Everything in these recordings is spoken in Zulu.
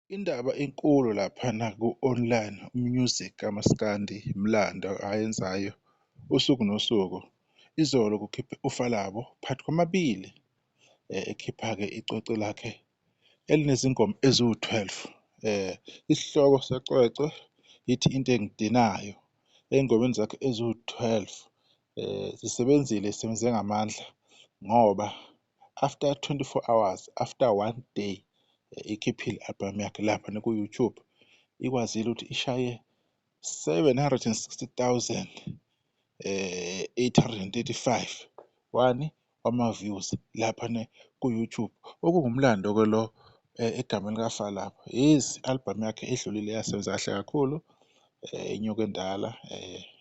Indaba enkulu laphana ku-online music kamaskandi imlando ayenzayo usuku nosuku. Izolo kukhiphe uFalabo phakathi kwamabili, ekhipha-ke icwecwe lakhe elinezingoma eziwu-12. Isihloko secwecwe ithi Into Engidinayo. Ey'ngomeni zakhe eziwu-12 zisebenzile, zisebenze ngamandla ngoba after 24 hours, after one day ikhiphile i-album yakhe laphana ku-YouTube, ikwazile ukuthi ishaye 760 000 835 wani wama-views laphana ku-YouTube. Okuwumlando-ke lo egameni likaFalabo. Yize i-album yakhe edlulile yasebenza kahle kakhulu, Inyuka Endala,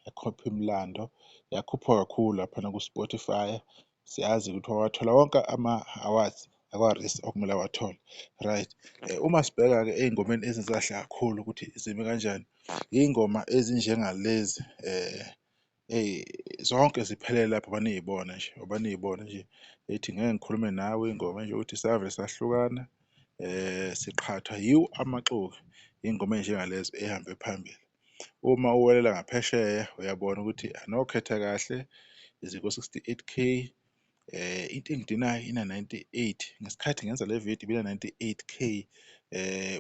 yaqopha imilando, yakhuphuka kakhulu laphana ku-Spotify. Siyazi ukuthi wawathola wonke ama-awards akwa-RiSA okumele awathole, right. Uma sibheka-ke ey'ngomeni ezenze kahle kakhulu ukuthi zime kanjani, iy'ngoma ezinjengalezi zonke ziphelele lapho ngoba niy'bona nje, ngoba niy'bona nje ethi ngeke ngikhulume nawe, ingoma enjengokuthi save sahlukana, siqhathwa yiwo amaxoki, iy'ngoma ey'njengalezo ey'hambe phambili. Uma uwelela ngaphesheya uyabona ukuthi nokhetha kahle ziko-68 K, Into Engidinayo ina-98, ngesikhathi ngenza le video ibina-98 K.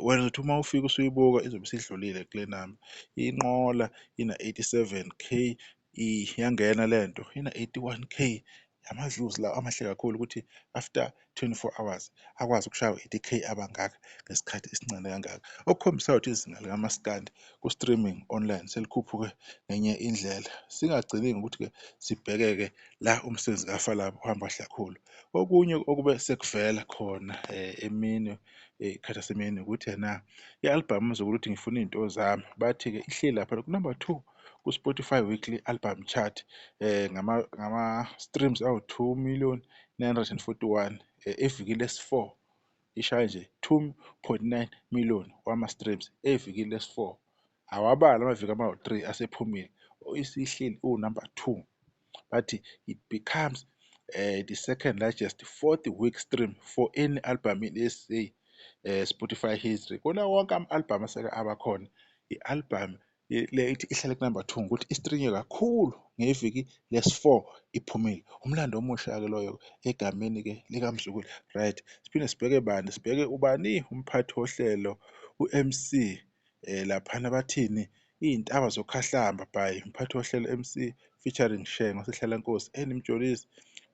Wena uzothi uma ufika usuyibuka izobe isidlulile kule namba. Inqola ina-87 K, iyangena lento ina-81 K, ama-views la amahle kakhulu ukuthi after 24 hours akwazi ukushaya u-80 K abangaka ngesikhathi esincane kangaka. Okukhombisa ukuthi izinga likamaskandi ku-streaming online selikhuphuke ngenye indlela. Singagcini ngokuthi-ke sibheke-ke la umsebenzi kaFalabo uhamba kahle kakhulu. Okunye okube sekuvela khona emini ey'khathi zasemini ukuthi ena i-album uMzukulu uthi ngifuna iy'nto zami, bathi-ke ihleli lapha ku-number two ku-Spotify weekly album chart ngama-streams awu-2 million 941 evikini lesi-four. Ishaye nje 2.9 million wama-streams evikini lesi-four. Awabali amaviki amawu-3 asephumile, isihleli iwunamba two. Bathi it becomes the second largest fourth week stream for any album in SA Spotify history. Kona wonke ama-album aseke abakhona, i-album le ithi ihlale ku-number two ngokuthi i-stream-we kakhulu ngeviki lesi-four iphumile. Umlando omusha-ke loyo egameni-ke likaMzukulu, right. Siphinde sibheke bani? Sibheke ubani? Umphathi wohlelo u-MC laphana bathini? Iy'ntaba Zokhahlamba by umphathi wohlelo MC featuring Shenge waseHlalankosi and Mjolisi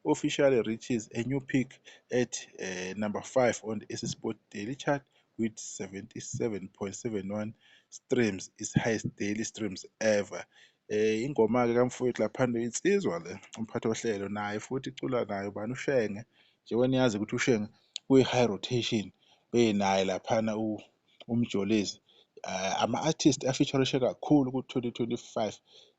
officially reaches a new peak at number five on the SA Sport Daily Chart with 77.71 streams, its highest daily streams ever. Ingoma-ke kamfowethu laphana insizwa le umphathi wohlelo naye futhi icula naye ubani uShenge, njengoba niyazi ukuthi uShenge uyi-high rotation benaye laphana uMjolisi. Ama-artist a-feature-ishe kakhulu ku-2025,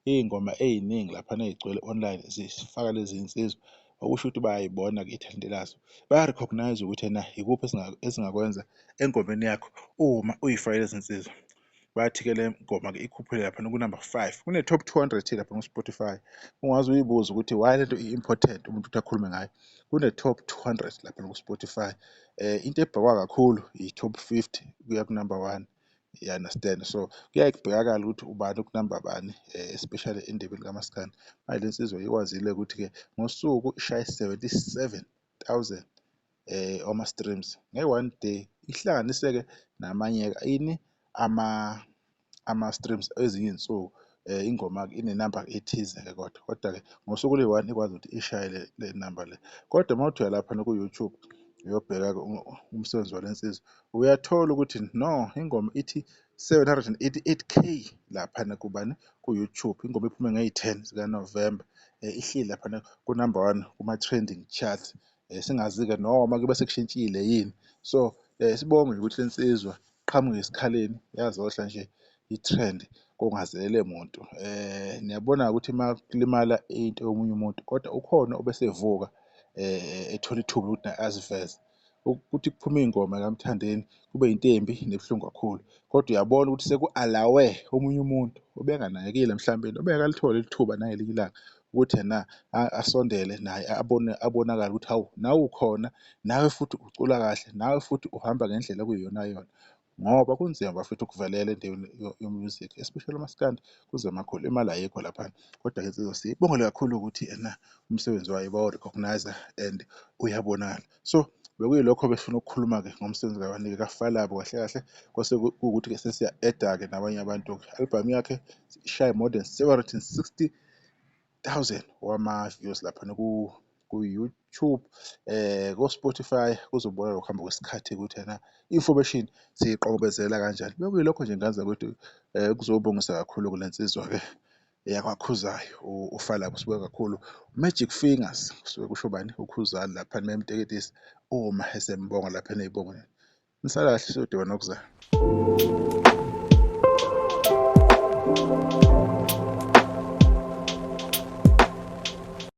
iy'ngoma ey'ningi laphana ey'gcwele online zifaka lezi nsizwa, okusho ukuthi bayayibona-ke ithalente lazo. Baya-recognise ukuthi ena ikuphi esingakwenza engomeni yakho uma uyifake lezi nsizwa. Bathi-ke le ngoma-ke ikhuphule laphana ku-number five, kune-top 200 lapha ku-Spotify. Ungaze uyibuze ukuthi why lento i-important umuntu ukuthi akhulume ngayo. Kune-top 200 lapha ku-Spotify. Into ebhekwa kakhulu i-top 50 kuya ku-number one, you understand. So kuyaye kubhekakale ukuthi ubani ukunamba bani, especially endebeni kamaskandi. Manje le nsizwa ikwazile ukuthi-ke ngosuku ishaye 77,000 wama-streams nge-one day, ihlanganise-ke namanye-ke ini ama-streams ezinye iy'nsuku. Ingoma-ke inenamba ethize-ke kodwa, kodwa-ke ngosuku oluyi-one ikwazi ukuthi ishaye le namba le. Kodwa uma uthi uya laphana ku-YouTube uyobheka-ke umsebenzi wale nsizwa, uyathola ukuthi no ingoma ithi 788 K laphana kubani? Ku-YouTube. Ingoma iphume ngeyi-10 zikaNovemba, ihleli laphana ku-number one kuma-trending charts. Singazi-ke noma kube sekushintshile yini. So sibonge nje ukuthi le nsizwa iqhamuke esikhaleni yazohla nje i-trend kungazelele muntu. Niyabona-ke ukuthi uma kulimala into yomunye umuntu kodwa ukhona obesevuka ethola ithuba lokuthi naye aziveze. Ukuthi kuphume ingoma kaMthandeni kube yinto embi nebuhlungu kakhulu, kodwa uyabona ukuthi seku-allow-we omunye umuntu obenganakekile mhlawumbe obengeke alithole ithuba nangelinye ilanga ukuthi ena asondele naye abone abonakale ukuthi hawu nawe ukhona, nawe futhi ucula kahle, nawe futhi uhamba ngendlela okuyiyona yona. Ngoba kunzima bafethu ukuvelela endaweni yo-music, especially umaskandi kunzima kakhulu, imali ayikho laphana. Kodwa-ke insizwa siyibongele kakhulu ukuthi ena umsebenzi wayo bawu-recognise-a and uyabonakala. So bekuyilokho besifuna ukukhuluma-ke ngomsebenzi kabani-ke kaFalabo kahle kahle kwase kuwukuthi-ke sesiya-add-a-ke nabanye abantu-ke. I-album yakhe ishaye more than 760,000 wama-views laphana ku-YouTube ko-Spotify kuzobonakala ngokuhamba kwesikhathi ukuthi ena information siyiqokobezela kanjani. Bekuyilokho nje ngane zakwethu kuzobongisa kakhulu kule nsizwa-ke yakwaKhuzayo uFalabo sibuka kakhulu Magic Fingers kusuke kusho bani uKhuzani lapha memteketisa uma esembonga lapha eney'bongweni. Nisala kahle siyodibana okuzayo.